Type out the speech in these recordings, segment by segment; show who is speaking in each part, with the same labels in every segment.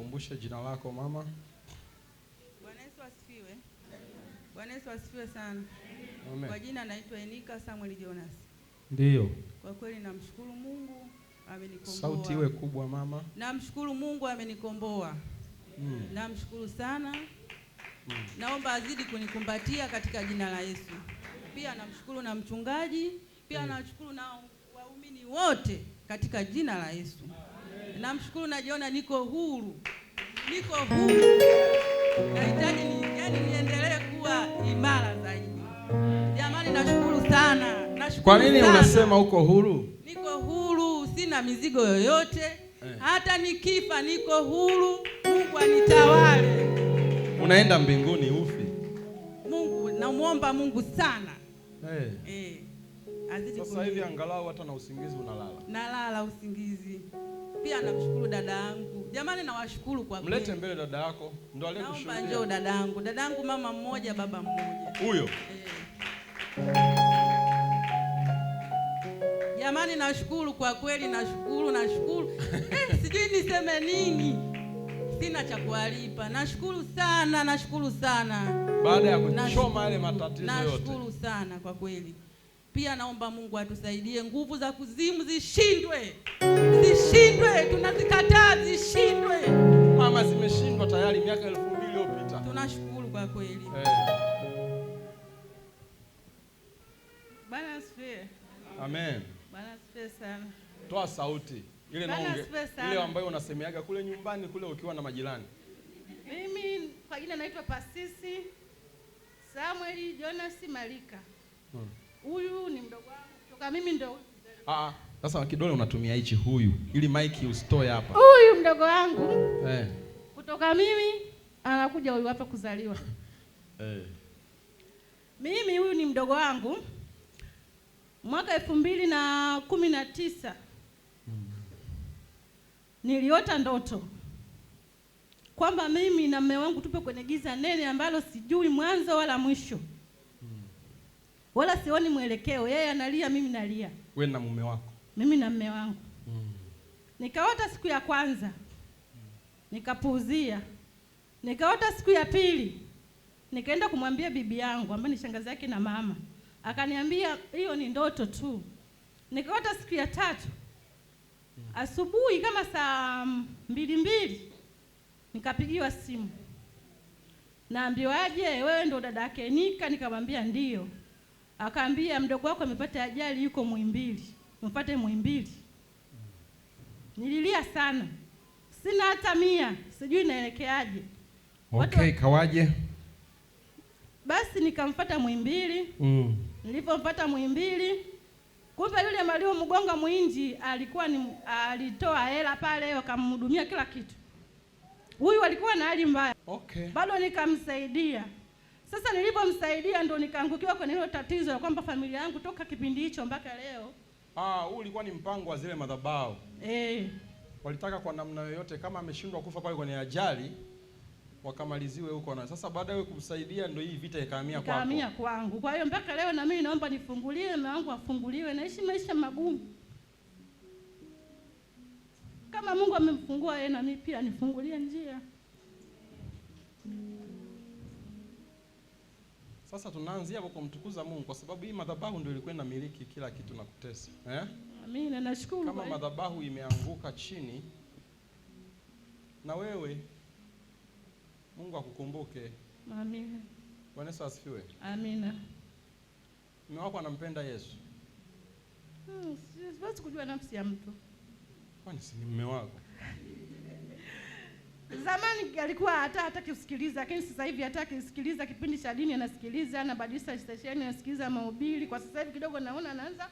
Speaker 1: Tukumbushe jina lako mama.
Speaker 2: Bwana Yesu asifiwe. Bwana Yesu asifiwe sana.
Speaker 1: Amen.
Speaker 2: Kwa jina naitwa Enika Samuel Jonas.
Speaker 1: Ndio.
Speaker 2: Kwa kweli namshukuru Mungu amenikomboa.
Speaker 1: Sauti iwe kubwa mama.
Speaker 2: Namshukuru Mungu amenikomboa. Namshukuru sana. Naomba azidi kunikumbatia katika jina la Yesu. Pia namshukuru na mchungaji, pia namshukuru na waumini wote katika jina la Yesu. Namshukuru, najiona niko huru. Niko huru. Nahitaji niendelee kuwa imara zaidi. Jamani, nashukuru sana. Nashukuru.
Speaker 1: Kwa nini
Speaker 2: sana.
Speaker 1: Unasema uko huru?
Speaker 2: Niko huru, sina mizigo yoyote. Hata nikifa niko huru. Mungu anitawale.
Speaker 1: Unaenda mbinguni ufi.
Speaker 2: Mungu, namuomba Mungu sana. Azidi
Speaker 1: Sasa hivi angalau hata na usingizi unalala.
Speaker 2: Nalala usingizi. Pia namshukuru dada yangu. Jamani, nawashukuru kwa kweli.
Speaker 1: Mlete mbele dada yako, ndo aliyekushuhudia.
Speaker 2: Naomba njoo dada yangu. Dada yangu mama mmoja baba mmoja.
Speaker 1: Huyo.
Speaker 2: Jamani, nashukuru kwa kweli, nashukuru, nashukuru. Sijui niseme nini. Sina cha kuwalipa. Nashukuru sana, nashukuru sana.
Speaker 1: Baada ya kuchoma yale matatizo yote.
Speaker 2: Nashukuru sana kwa kweli. Pia naomba Mungu atusaidie, nguvu za kuzimu zishindwe. Zishindwe, tunazikataa zishindwe.
Speaker 1: Mama, zimeshindwa tayari miaka 2000 iliyopita.
Speaker 2: Tunashukuru kwa kweli.
Speaker 3: Bwana asifiwe.
Speaker 1: Amen.
Speaker 3: Bwana asifiwe sana.
Speaker 1: Toa sauti ile
Speaker 3: Bwana
Speaker 1: naonge,
Speaker 3: asifiwe sana.
Speaker 1: ile ambayo unasemeaga kule nyumbani kule ukiwa na majirani.
Speaker 3: Mimi kwa jina naitwa Pasisi Samuel Jonas Malika. Huyu ni mdogo wangu kutoka mimi ndo.
Speaker 1: Sasa kidole unatumia hichi huyu ili mic usitoe hapa.
Speaker 3: Huyu mdogo wangu. Kutoka mimi anakuja huyu hapa kuzaliwa. Mimi huyu ni mdogo wangu. Mwaka 2019 niliota ndoto kwamba mimi na mume wangu tupo kwenye giza nene ambalo sijui mwanzo wala mwisho. Wala sioni mwelekeo. Yeye analia, mimi nalia.
Speaker 1: Wewe na mume wako?
Speaker 3: Mimi na mume wangu. Nikaota siku ya kwanza. Nikapuuzia. Nikaota siku ya pili. Nikaenda kumwambia bibi yangu ambaye ni shangazi yake na mama. Akaniambia hiyo ni ndoto tu. Nikaota siku ya tatu. Asubuhi kama saa 2:00 nikapigiwa simu. Naambiwaje, wewe ndo dada yake Nika? Nikamwambia ndio. Akaambia mdogo wako amepata ajali, yuko Muhimbili. Mpate Muhimbili. Nililia sana. Sina hata 100, sijui naelekeaje.
Speaker 1: Okay, kawaje?
Speaker 3: Basi nikamfuata Muhimbili. Nilipomfuata Muhimbili, kumbe yule aliyomgonga Muhindi alikuwa ni alitoa hela pale wakamhudumia kila kitu. Huyu alikuwa na hali mbaya. Bado nikamsaidia. Sasa nilipomsaidia ndo nikaangukiwa kwenye hilo tatizo la kwamba familia yangu toka kipindi hicho mpaka leo.
Speaker 1: Huu ulikuwa ni mpango wa zile madhabahu. Walitaka kwa namna yoyote kama ameshindwa kufa pale kwenye ajali wakamaliziwe huko, na sasa baada ya kumsaidia ndo hii vita ikahamia kwako.
Speaker 3: Ikahamia kwangu. Kwa hiyo mpaka leo na mimi naomba nifunguliwe, mume wangu afunguliwe, naishi maisha magumu. Kama Mungu amemfungua yeye na mimi pia nifungulie njia.
Speaker 1: Sasa tunaanzia hapo kumtukuza Mungu kwa sababu hii madhabahu ndio ilikuwa inamiliki kila kitu na kutesa.
Speaker 3: Amina, nashukuru.
Speaker 1: Kama madhabahu imeanguka chini na wewe Mungu akukumbuke.
Speaker 3: Amina.
Speaker 1: Bwana Yesu asifiwe.
Speaker 3: Amina.
Speaker 1: Mume wako anampenda Yesu?
Speaker 3: Siwezi kujua nafsi ya mtu.
Speaker 1: Kwani si ni mume wako?
Speaker 3: Zamani alikuwa hata hataki kusikiliza, lakini sasa hivi hataki kusikiliza kipindi cha dini anasikiliza, anabadilisha station, anasikiliza mahubiri. Kwa sasa hivi kidogo naona anaanza.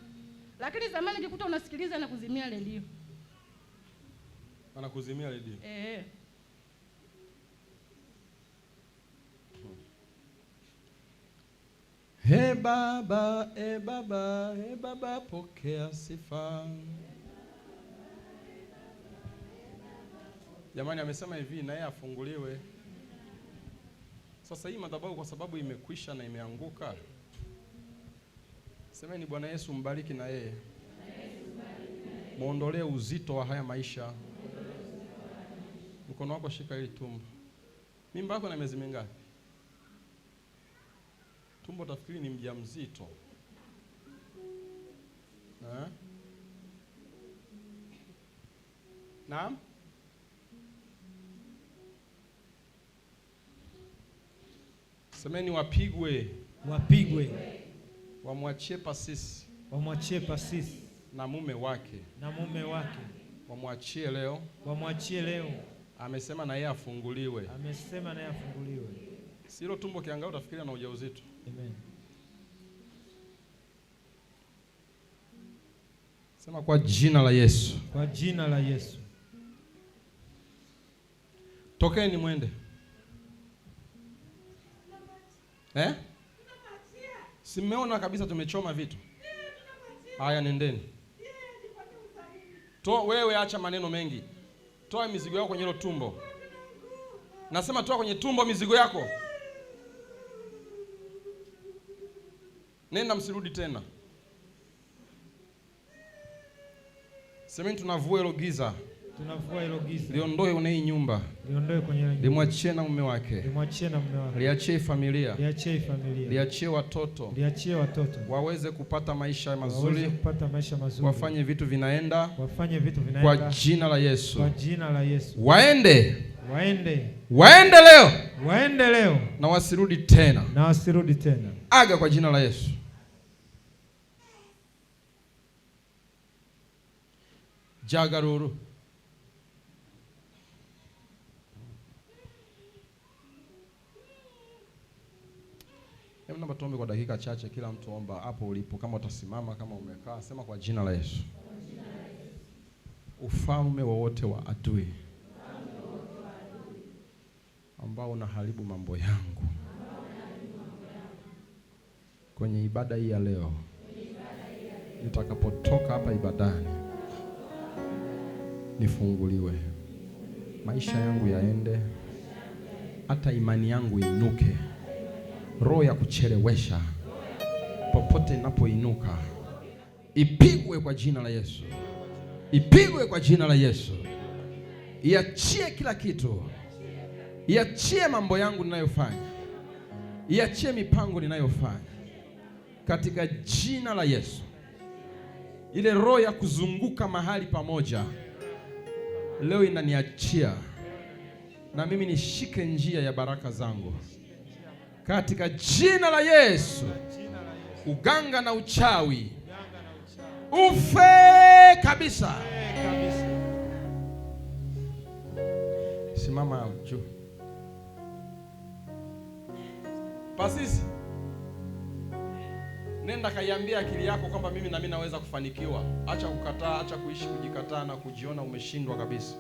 Speaker 3: Lakini zamani ukikuta unasikiliza na kuzimia redio.
Speaker 1: Anakuzimia redio? He baba, e baba, he baba, pokea sifa. Jamani, amesema hivi na yeye afunguliwe. Sasa hii madhabahu kwa sababu imekwisha na imeanguka. Semeni Bwana Yesu mbariki na yeye. Muondolee uzito wa haya maisha. Mkono wako shika hili tumbo. Mimba yako na miezi mingapi? Tumbo tafikiri ni mjamzito. Eh? Naam? Semeni wapigwe.
Speaker 4: Wapigwe.
Speaker 1: Wamwachie pasisi.
Speaker 4: Wamwachie pasisi.
Speaker 1: Na mume wake.
Speaker 4: Na mume wake.
Speaker 1: Wamwachie leo.
Speaker 4: Wamwachie leo.
Speaker 1: Amesema na yeye afunguliwe.
Speaker 4: Amesema na yeye afunguliwe.
Speaker 1: Silo tumbo kiangalia utafikiria na ujauzito.
Speaker 4: Amen.
Speaker 1: Sema kwa jina la Yesu.
Speaker 4: Kwa jina la Yesu.
Speaker 1: Tokeni mwende. Eh? Simeona kabisa tumechoma vitu. Haya, nendeni. Toa wewe, acha maneno mengi. Toa mizigo yako kwenye hilo tumbo. Nasema toa kwenye tumbo mizigo yako. Nenda, msirudi tena. Semeni tunavua hilo giza.
Speaker 4: Tunavua hilo giza.
Speaker 1: Liondoe kwenye hii nyumba.
Speaker 4: Liondoe kwenye nyumba.
Speaker 1: Limwachie na mume wake.
Speaker 4: Limwachie na mume wake.
Speaker 1: Liachie familia.
Speaker 4: Liachie familia.
Speaker 1: Liachie watoto.
Speaker 4: Liachie watoto.
Speaker 1: Waweze kupata maisha mazuri.
Speaker 4: Waweze kupata maisha mazuri.
Speaker 1: Wafanye vitu vinaenda.
Speaker 4: Wafanye vitu vinaenda.
Speaker 1: Kwa jina la Yesu.
Speaker 4: Kwa jina la Yesu.
Speaker 1: Waende.
Speaker 4: Waende.
Speaker 1: Waende leo.
Speaker 4: Waende leo.
Speaker 1: Na wasirudi tena.
Speaker 4: Na wasirudi tena.
Speaker 1: Aga kwa jina la Yesu. Jagaruru. Hebu naomba tuombe kwa dakika chache, kila mtu omba hapo ulipo, kama utasimama, kama umekaa, sema kwa jina la Yesu. Ufalme wowote wa adui ambao unaharibu mambo yangu kwenye ibada hii ya leo, nitakapotoka hapa ibadani nifunguliwe, maisha yangu yaende, hata imani yangu inuke. Roho ya kuchelewesha popote inapoinuka ipigwe kwa jina la Yesu. Ipigwe kwa jina la Yesu. Iachie kila kitu. Iachie mambo yangu ninayofanya. Iachie mipango ninayofanya. Katika jina la Yesu. Ile roho ya kuzunguka mahali pamoja leo inaniachia, na mimi nishike njia ya baraka zangu. Katika jina la Yesu. Uganga na uchawi ufe kabisa. Simama juu. Pasisi, nenda kaiambia akili yako kwamba mimi na mimi naweza kufanikiwa. Acha kukataa, acha kuishi kujikataa na kujiona umeshindwa kabisa.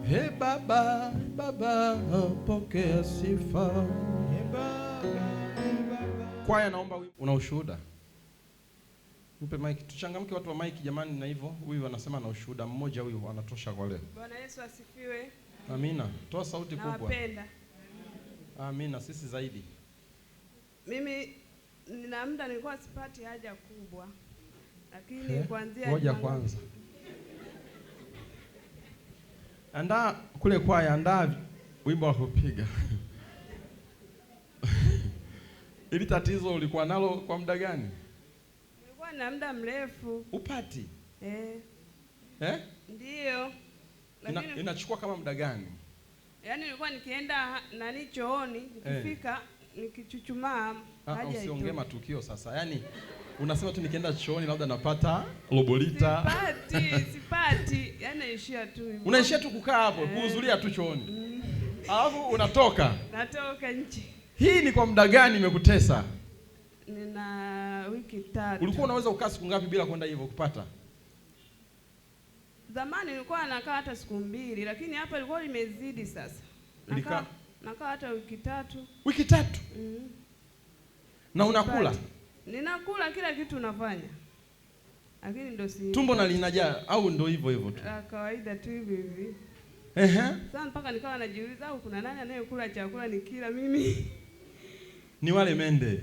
Speaker 1: He Baba, Baba, pokea sifa.
Speaker 4: He Baba, he Baba.
Speaker 1: Kwaya naomba wimbo. Una ushuhuda? Mpe mic. Tuchangamke watu wa mic jamani, na hivyo. Huyu anasema ana ushuhuda mmoja, huyu anatosha kwa leo.
Speaker 5: Bwana Yesu asifiwe.
Speaker 1: Amina. Toa sauti kubwa.
Speaker 5: Nawapenda.
Speaker 1: Amina, sisi zaidi.
Speaker 5: Mimi nina muda nilikuwa sipati haja kubwa. Lakini kuanzia
Speaker 1: ngoja kwanza. Andaa kule kwaya, andaa wimbo wa kupiga. Ili tatizo ulikuwa nalo kwa muda gani?
Speaker 5: Nilikuwa na muda mrefu.
Speaker 1: Upati?
Speaker 5: Eh.
Speaker 1: Eh?
Speaker 5: Ndio.
Speaker 1: Lakini inachukua kama muda gani?
Speaker 5: Yaani nilikuwa nikienda nani chooni, nikifika nikichuchumaa haja.
Speaker 1: Usiongee matukio sasa. Yaani unasema tu nikienda chooni labda napata robo lita.
Speaker 5: Sipati. Yaani naishia tu hivyo.
Speaker 1: Unaishia tu kukaa hapo, kuhudhuria tu chooni. Alafu unatoka.
Speaker 5: Natoka nje.
Speaker 1: Hii ni kwa muda gani imekutesa?
Speaker 5: Nina wiki 3.
Speaker 1: Ulikuwa unaweza kukaa siku ngapi bila kwenda hivyo kupata?
Speaker 5: Zamani nilikuwa nakaa hata siku 2, lakini hapa ilikuwa imezidi sasa. Nakaa hata wiki 3.
Speaker 1: Wiki 3? Na unakula?
Speaker 5: Ninakula kila kitu nafanya. Lakini ndio si
Speaker 1: tumbo na linajaa au ndio hivyo hivyo tu?
Speaker 5: La kawaida tu hivi hivi.
Speaker 1: Ehe.
Speaker 5: Sasa mpaka nikawa najiuliza au kuna nani anayekula chakula nikila mimi?
Speaker 1: Ni wale mende.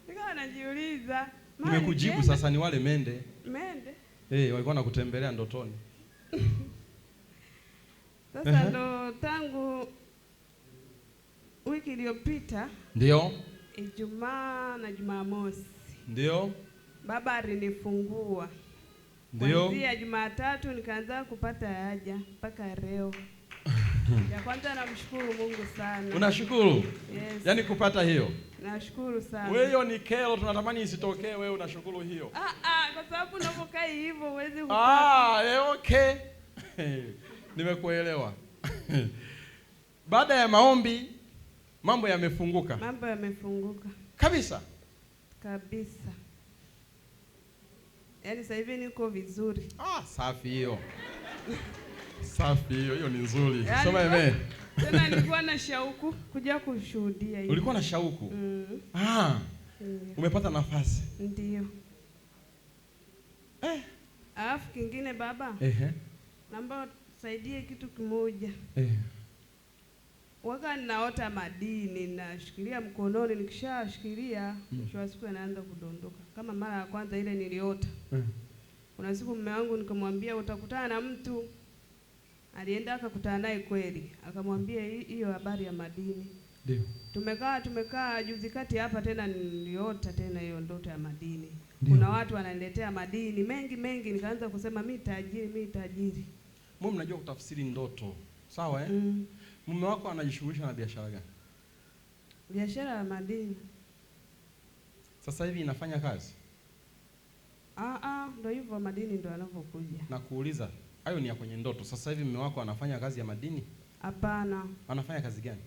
Speaker 5: Nikawa najiuliza.
Speaker 1: Nimekujibu sasa, ni wale mende.
Speaker 5: Mende.
Speaker 1: Walikuwa nakutembelea ndotoni.
Speaker 5: Sasa ndo tangu wiki iliyopita,
Speaker 1: Ndio.
Speaker 5: Ijumaa na Jumamosi,
Speaker 1: Ndio.
Speaker 5: baba alinifungua.
Speaker 1: Ndio.
Speaker 5: Kuanzia Jumatatu nikaanza kupata haja mpaka leo. Ya kwanza namshukuru Mungu sana.
Speaker 1: Unashukuru?
Speaker 5: Yes.
Speaker 1: Yaani kupata hiyo.
Speaker 5: Nashukuru sana.
Speaker 1: Wewe hiyo ni kero, tunatamani isitokee, wewe unashukuru hiyo.
Speaker 5: Kwa sababu unapokaa hivyo huwezi kupata.
Speaker 1: Okay. Nimekuelewa. Baada ya maombi mambo yamefunguka.
Speaker 5: Mambo yamefunguka.
Speaker 1: Kabisa.
Speaker 5: Kabisa. Yaani sasa hivi niko vizuri.
Speaker 1: Safi hiyo. Safi hiyo, hiyo ni nzuri.
Speaker 5: Yaani,
Speaker 1: Soma amen.
Speaker 5: Tena nilikuwa na shauku kuja kushuhudia hiyo.
Speaker 1: Ulikuwa na shauku?
Speaker 5: Mm.
Speaker 1: Umepata nafasi.
Speaker 5: Ndio. Alafu kingine baba. Naomba usaidie kitu kimoja. Waka ninaota madini nashikilia mkononi, nikishashikilia mwisho wa siku yanaanza kudondoka. Kama mara ya kwanza ile niliota. Kuna siku mume wangu nikamwambia utakutana na mtu. Alienda akakutana naye kweli, akamwambia hiyo habari ya madini.
Speaker 1: Ndio.
Speaker 5: Tumekaa juzi kati hapa tena niliota tena hiyo ndoto ya madini.
Speaker 1: Ndiyo.
Speaker 5: Kuna watu wananiletea madini mengi mengi, nikaanza kusema mimi tajiri, mimi tajiri.
Speaker 1: Mume mnajua kutafsiri ndoto. Sawa eh? Mume wako anajishughulisha na biashara gani?
Speaker 5: Biashara ya madini.
Speaker 1: Sasa hivi inafanya kazi?
Speaker 5: Ndio hivyo, madini ndio yanavyokuja.
Speaker 1: Na kuuliza, hayo ni ya kwenye ndoto. Sasa hivi mume wako anafanya kazi ya madini?
Speaker 5: Hapana.
Speaker 1: Anafanya kazi gani?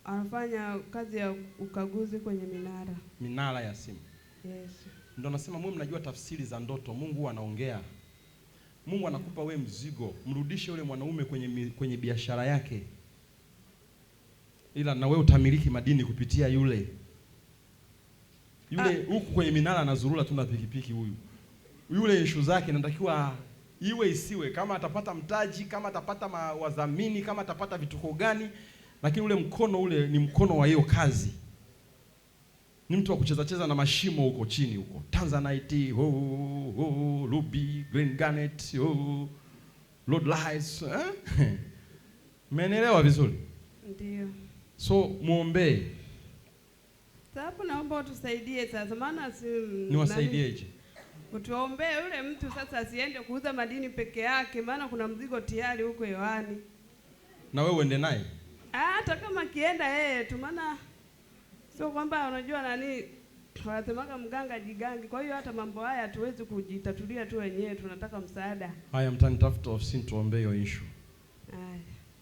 Speaker 5: Anafanya kazi ya ukaguzi kwenye minara.
Speaker 1: Minara ya simu.
Speaker 5: Yes.
Speaker 1: Ndio nasema mume mnajua tafsiri za ndoto. Mungu anaongea. Mungu anakupa we mzigo, mrudishe yule mwanaume kwenye biashara yake. Ila na wewe utamiliki madini kupitia yule. Yule huku kwenye minara anazurura tu na pikipiki huyu. Yule issue zake inatakiwa iwe isiwe, kama atapata mtaji, kama atapata wadhamini, kama atapata vituko gani, lakini ule mkono ule ni mkono wa hiyo kazi. Ni mtu wa kucheza cheza na mashimo huko chini huko. Tanzanite, ruby, green garnet, Lord lies, eh? Mmenielewa vizuri?
Speaker 5: Ndio.
Speaker 1: So muombe.
Speaker 5: Sababu naomba utusaidie sasa, maana si
Speaker 1: niwasaidieje?
Speaker 5: Utuombee yule mtu sasa asiende kuuza madini peke yake, maana kuna mzigo tayari huko hewani.
Speaker 1: Na wewe uende naye?
Speaker 5: Hata kama kienda yeye tu, maana sio kwamba unajua nani wanasemaga mganga jigangi. Kwa hiyo hata mambo haya hatuwezi kujitatulia tu wenyewe, tunataka msaada.
Speaker 1: Haya, mtanitafuta ofisini tuombe hiyo issue.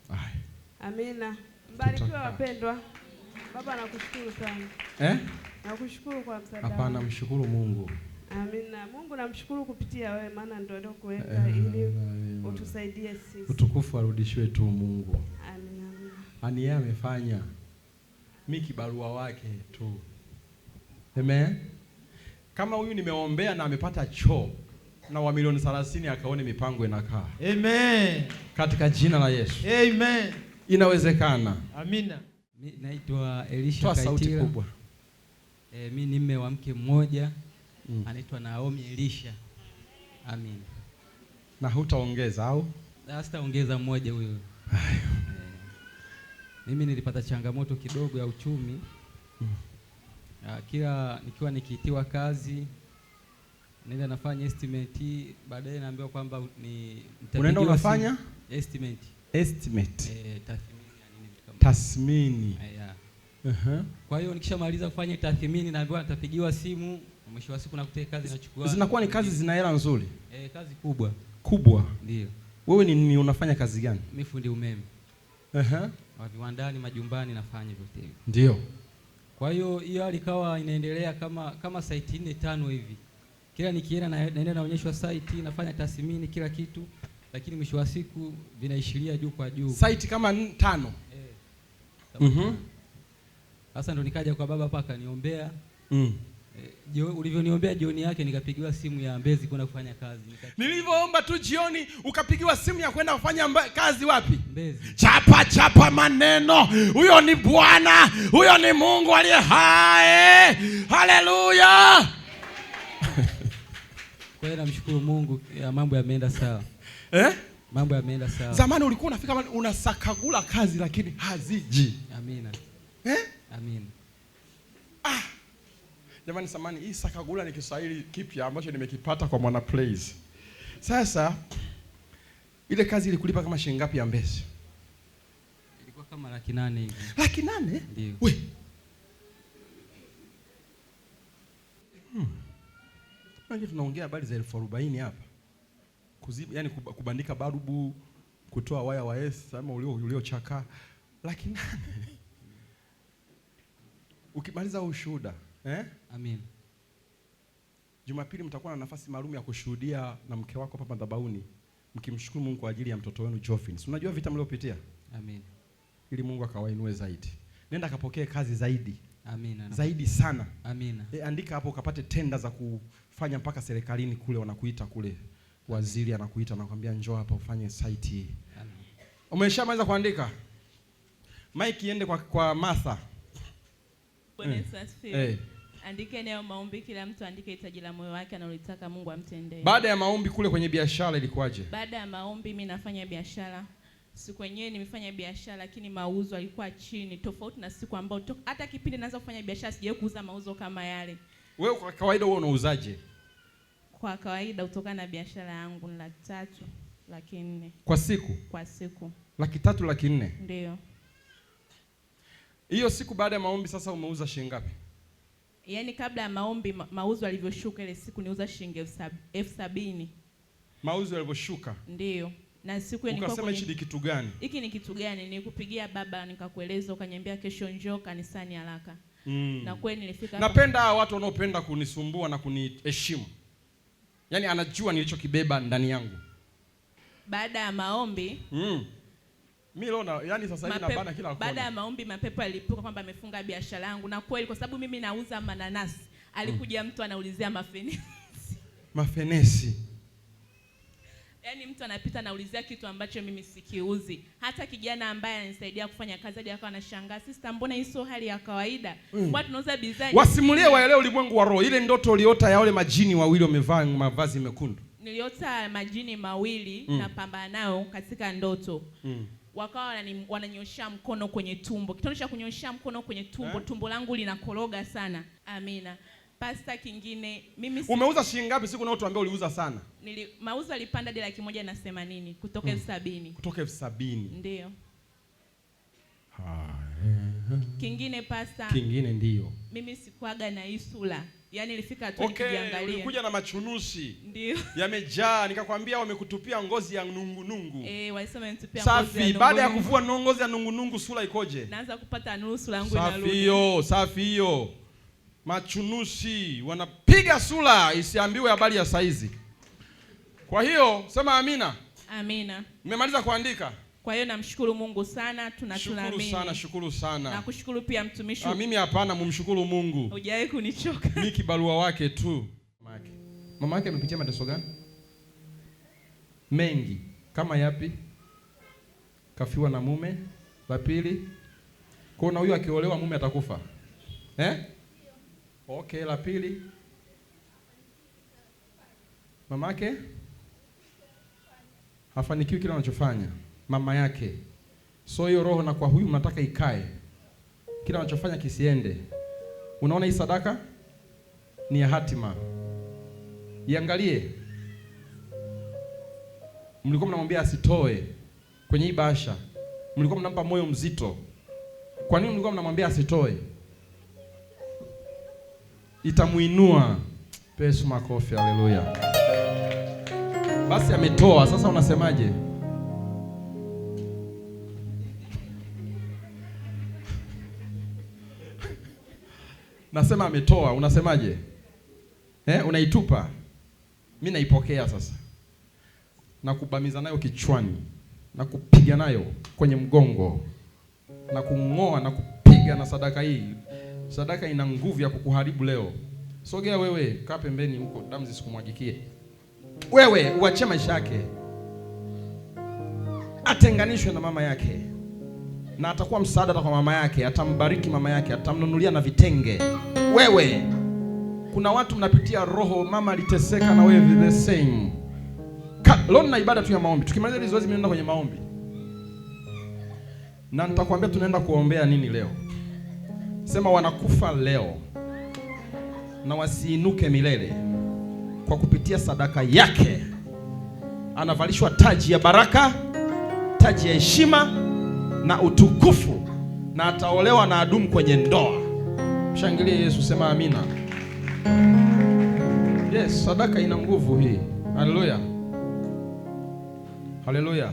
Speaker 5: Haya. Amina. Mbarikiwe wapendwa. Baba nakushukuru sana. Nakushukuru kwa msaada.
Speaker 1: Hapana, mshukuru Mungu.
Speaker 5: Amina. Mungu namshukuru kupitia wewe, maana ndio aliyokuweka ili utusaidie sisi.
Speaker 1: Utukufu arudishiwe tu Mungu.
Speaker 5: Amina.
Speaker 1: Ani yeye amefanya. Mimi kibarua wake tu. Amen. Kama huyu nimeombea na amepata choo na wa milioni 30 akaone mipango inakaa.
Speaker 4: Amen.
Speaker 1: Katika jina la Yesu.
Speaker 4: Amen.
Speaker 1: Inawezekana.
Speaker 4: Amina.
Speaker 6: Mimi naitwa Elisha
Speaker 1: Toa
Speaker 6: Kaitila.
Speaker 1: sauti kubwa.
Speaker 6: Mimi ni mume wa mke mmoja. Anaitwa Naomi Elisha. Amin.
Speaker 1: Na hutaongeza au?
Speaker 6: Sitaongeza mmoja huyo. Mimi nilipata changamoto kidogo ya uchumi. Kila nikiwa nikiitiwa kazi naenda nafanya estimate, baadaye naambiwa kwamba ni
Speaker 1: unaenda unafanya
Speaker 6: estimate.
Speaker 1: Estimate.
Speaker 6: Tathmini ya nini vitu kama.
Speaker 1: Tathmini.
Speaker 6: Yeah. Kwa hiyo nikishamaliza kufanya tathmini naambiwa nitapigiwa simu, mwisho wa siku nakuta kazi inachukua.
Speaker 1: Zinakuwa ni kazi zina hela nzuri.
Speaker 6: Kazi kubwa.
Speaker 1: Kubwa.
Speaker 6: Ndio.
Speaker 1: Wewe ni unafanya kazi gani?
Speaker 6: Mimi fundi umeme. Wa viwandani, majumbani nafanya vyote hivyo.
Speaker 1: Ndio.
Speaker 6: Kwa hiyo hiyo hali ikawa inaendelea kama site 4 5 hivi. Kila nikienda naenda naonyeshwa site, nafanya tathmini kila kitu, lakini mwisho wa siku vinaishiria juu kwa juu.
Speaker 1: Site kama 5.
Speaker 6: Sasa ndo nikaja kwa baba hapa akaniombea. Ulivyoniombea jioni yake nikapigiwa simu ya Mbezi kwenda kufanya kazi.
Speaker 1: Nilivyoomba tu jioni ukapigiwa simu ya kwenda kufanya kazi wapi?
Speaker 6: Mbezi.
Speaker 1: Chapa chapa maneno. Huyo ni Bwana, huyo ni Mungu aliye hai. Haleluya.
Speaker 6: Kwa hiyo namshukuru Mungu ya mambo yameenda sawa.
Speaker 1: Eh?
Speaker 6: Mambo yameenda sawa.
Speaker 1: Zamani ulikuwa unafika unasakagula kazi lakini haziji.
Speaker 6: Amina.
Speaker 1: Eh?
Speaker 6: Amina.
Speaker 1: Ah. Jamani samani, hii sakagula ni Kiswahili kipya ambacho nimekipata kwa Mwana Plays. Sasa ile kazi ilikulipa kama shilingi ngapi ya Mbezi?
Speaker 6: Ilikuwa kama 800,000 hivi.
Speaker 1: 800,000?
Speaker 6: Ndio.
Speaker 1: We. Unajua tunaongea habari za 40,000 hapa. Kuziba, yani kubandika barubu, kutoa waya wa S ama uliochakaa. 800,000. Ukimaliza ushuhuda, eh?
Speaker 6: Amin.
Speaker 1: Jumapili mtakuwa na nafasi maalum ya kushuhudia na mke wako hapa madhabahuni, mkimshukuru Mungu kwa ajili ya mtoto wenu Jofin. Si unajua vita mliopitia?
Speaker 6: Amin.
Speaker 1: Ili Mungu akawainue zaidi. Nenda kapokee kazi zaidi.
Speaker 6: Amina.
Speaker 1: Zaidi sana.
Speaker 6: Amina.
Speaker 1: Andika hapo ukapate tenda za kufanya mpaka serikalini kule wanakuita kule. Waziri anakuita anakuambia njoo hapa ufanye site hii.
Speaker 6: Amin.
Speaker 1: Umeshamaliza kuandika? Mike iende kwa Martha.
Speaker 7: Bwana Yesu asifiwe. Andike neno maombi, kila mtu andike hitaji la moyo wake analotaka Mungu amtendee.
Speaker 1: Baada ya maombi kule kwenye biashara ilikuwaje?
Speaker 7: Baada ya maombi mimi nafanya biashara. Siku yenyewe nimefanya biashara lakini mauzo yalikuwa chini, tofauti na siku ambayo hata kipindi naanza kufanya biashara sijawahi kuuza mauzo kama yale.
Speaker 1: Wewe kwa kawaida wewe unauzaje?
Speaker 7: Kwa kawaida kutokana na biashara yangu ni 300,000, 400,000.
Speaker 1: Kwa siku?
Speaker 7: Kwa siku.
Speaker 1: 300,000, 400,000?
Speaker 7: Ndio.
Speaker 1: Hiyo siku baada ya maombi sasa umeuza shilingi ngapi?
Speaker 7: Yaani kabla ya maombi mauzo yalivyoshuka ile siku niuza shilingi 70,000.
Speaker 1: Mauzo yalivyoshuka?
Speaker 7: Ndio. Na siku nilikuwa
Speaker 1: ukasema hichi ni kitu gani?
Speaker 7: Hiki ni kitu gani? Nikupigia baba nikakueleza ukaniambia kesho njoo kanisani haraka. Na kweli nilifika.
Speaker 1: Napenda watu wanaopenda kunisumbua na kuniheshimu. Yaani anajua nilichokibeba ndani yangu.
Speaker 7: Baada ya maombi
Speaker 1: Mimi leo na yani sasa hivi nabana kila kona.
Speaker 7: Baada ya maombi mapepo yalipuka kwamba amefunga biashara yangu, na kweli kwa sababu mimi nauza mananasi, alikuja mtu anaulizia mafenesi.
Speaker 1: Mafenesi.
Speaker 7: Yaani mtu anapita anaulizia kitu ambacho mimi sikiuzi. Hata kijana ambaye ananisaidia kufanya kazi hadi akawa anashangaa, sister mbona hii sio hali ya kawaida? Mbona tunauza bidhaa?
Speaker 1: Wasimulie waelewe ulimwengu wa roho. Ile ndoto uliota ya wale majini wawili wamevaa mavazi mekundu.
Speaker 7: Niliota majini mawili na pambana nao katika ndoto. Wakawa wananyoshia mkono kwenye tumbo. Kitendo cha kunyoshia mkono kwenye tumbo, tumbo langu linakoroga sana. Amina. Pasta kingine mimi
Speaker 1: umeuza shilingi ngapi siku unaotuambia uliuza sana?
Speaker 7: Mauzo yalipanda hadi 180,000 kutoka 70,000.
Speaker 1: Kutoka 70,000.
Speaker 7: Ndio. Kingine pasta.
Speaker 1: Kingine ndio.
Speaker 7: Mimi sikuaga na hii sura. Yaani ilifika tu nikiangalia.
Speaker 1: Ulikuja na machunusi.
Speaker 7: Ndio.
Speaker 1: Yamejaa, nikakwambia wamekutupia ngozi ya nungunungu.
Speaker 7: Walisema nitupia ngozi ya nungunungu.
Speaker 1: Safi, baada ya kuvua ngozi ya nungunungu sura ikoje?
Speaker 7: Naanza kupata nuru, sura yangu inarudi.
Speaker 1: Safi hiyo, safi hiyo. Machunusi wanapiga sura isiambiwe habari ya saizi. Kwa hiyo sema amina.
Speaker 7: Amina.
Speaker 1: Nimemaliza kuandika.
Speaker 7: Kwa hiyo namshukuru Mungu sana, tunatuamini.
Speaker 1: Shukuru sana, shukuru sana.
Speaker 7: Na kushukuru pia mtumishi.
Speaker 1: Mimi hapana, mumshukuru Mungu.
Speaker 7: Hujawahi kunichoka.
Speaker 1: Mimi kibarua wake tu. Mama yake amepitia mateso gani? Mengi. Kama yapi? Kafiwa na mume, la pili. Kwa na huyu akiolewa mume atakufa. Eh? Okay, la pili. Mamake hafanikiwi kile anachofanya. Mama yake. So hiyo roho na kwa huyu mnataka ikae. Kila anachofanya kisiende. Unaona hii sadaka ni ya hatima. Iangalie. Mlikuwa mnamwambia asitoe kwenye hii bahasha. Mlikuwa mnampa moyo mzito. Kwa nini mlikuwa mnamwambia asitoe? Itamuinua. Yesu makofi, haleluya. Basi ametoa, sasa unasemaje? Nasema ametoa, unasemaje? Unaitupa. Mimi naipokea sasa. Na kubamiza nayo kichwani, na kupiga nayo kwenye mgongo, na kungoa na kupiga na sadaka hii. Sadaka ina nguvu ya kukuharibu leo. Sogea wewe, kaa pembeni huko, damu zisikumwagikie. Wewe uache maisha yake. Atenganishwe na mama yake. Na atakuwa msaada kwa mama yake, atambariki mama yake, atamnunulia na vitenge. Wewe Kuna watu mnapitia roho, mama aliteseka na wewe the same. Leo nina ibada tu ya maombi. Tukimaliza hili zoezi mimi naenda kwenye maombi. Na nitakwambia tunaenda kuombea nini leo. Sema wanakufa leo na wasiinuke milele. Kwa kupitia sadaka yake anavalishwa taji ya baraka, taji ya heshima na utukufu, na ataolewa na adumu kwenye ndoa. Mshangilie Yesu, sema amina. Yes, sadaka ina nguvu hii. Haleluya. Haleluya.